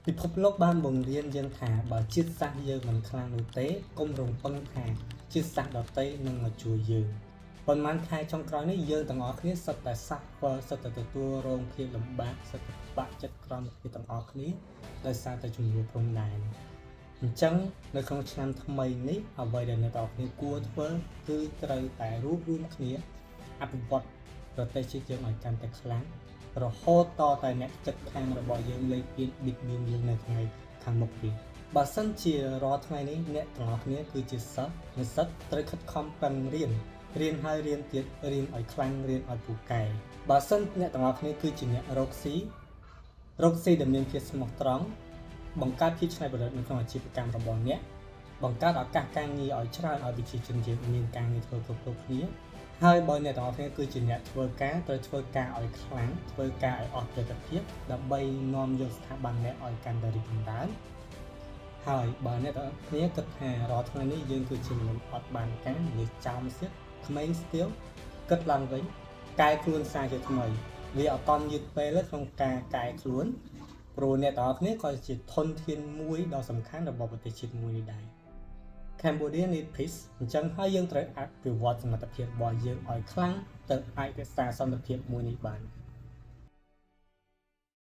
ពិភពលោកបានបង្រៀនយើងថាបើជាតិសាសន៍យើងមិនខ្លាំងនោះទេកុំរំពឹងថាជាតិសាសន៍ដទៃនឹងមកជួយយើងប៉ុន្មានខែចុងក្រោយនេះយើងទាំងអស់គ្នាសុទ្ធតែ suffer សុទ្ធតែទទួលរងភាពលំបាកសុទ្ធតែបាក់ចិត្តក្រំគ្នាទាំងអស់គ្នាដោយសារតែជំងឺព្រំដែនអញ្ចឹងនៅក្នុងឆ្នាំថ្មីនេះអ្វីដែលអ្នកទាំងអស់គ្នាគួរធ្វើគឺត្រូវតែរួបរួមគ្នាអភិវឌ្ឍប្រទេសជាតិយើងឲ្យកាន់តែខ្លាំងរហូតតតែអ្នកចិត្តខាងរបស់យើងលេខពៀនបៀតបៀនយើងនៅថ្ងៃខាងមុខទៀតបើសិនជារាល់ថ្ងៃនេះអ្នកទាំងអស់គ្នាគឺជាសិស្សនិស្សិតត្រូវខិតខំប្រឹងរៀនរៀនហើយរៀនទៀតរៀនឲ្យខ្លាំងរៀនឲ្យពូកែបើសិនអ្នកទាំងអស់គ្នាគឺជាអ្នករកស៊ីរកស៊ីដែលមានភាពស្មោះត្រង់បង្កើតភាពច្នៃប្រឌិតនៅក្នុងអាជីវកម្មរបស់អ្នកបង្កើតឱកាសការងារឲ្យច្រើនឲ្យប្រជាជនយើងមានការងារធ្វើគ្រប់ៗគ្នាហើយបើអ្នកទាំងអស់គ្នាគឺជាអ្នកធ្វើការត្រូវធ្វើការឲ្យខ្លាំងធ្វើការឲ្យអស់ប្រសិទ្ធភាពដើម្បីនាំយកស្ថាប័នអ្នកឲ្យកាន់តែរីកចម្រើនហើយបើអ្នកទាំងអស់គ្នាគិតថារាល់ថ្ងៃនេះយើងគឺជាមនុស្សអត់បានការមនុស្សចោលសៀតក្មេងស្ទាវគិតឡើងវិញកែខ្លួនសារជាថ្មីវាអត់តន់យឺតពេលទេក្នុងការកែខ្លួនព្រោះអ្នកទាំងអស់គ្នាក៏ជាធនធានមួយដ៏សំខាន់របស់ប្រទេសជាតិមួយនេះដែរ Cambodia need peace អញ្ចឹងហើយយើងត្រូវអភិវឌ្ឍសមត្ថភាពរបស់យើងឲ្យខ្លាំងទៅអាចរក្សាសន្តិភាពមួយនេះបាន។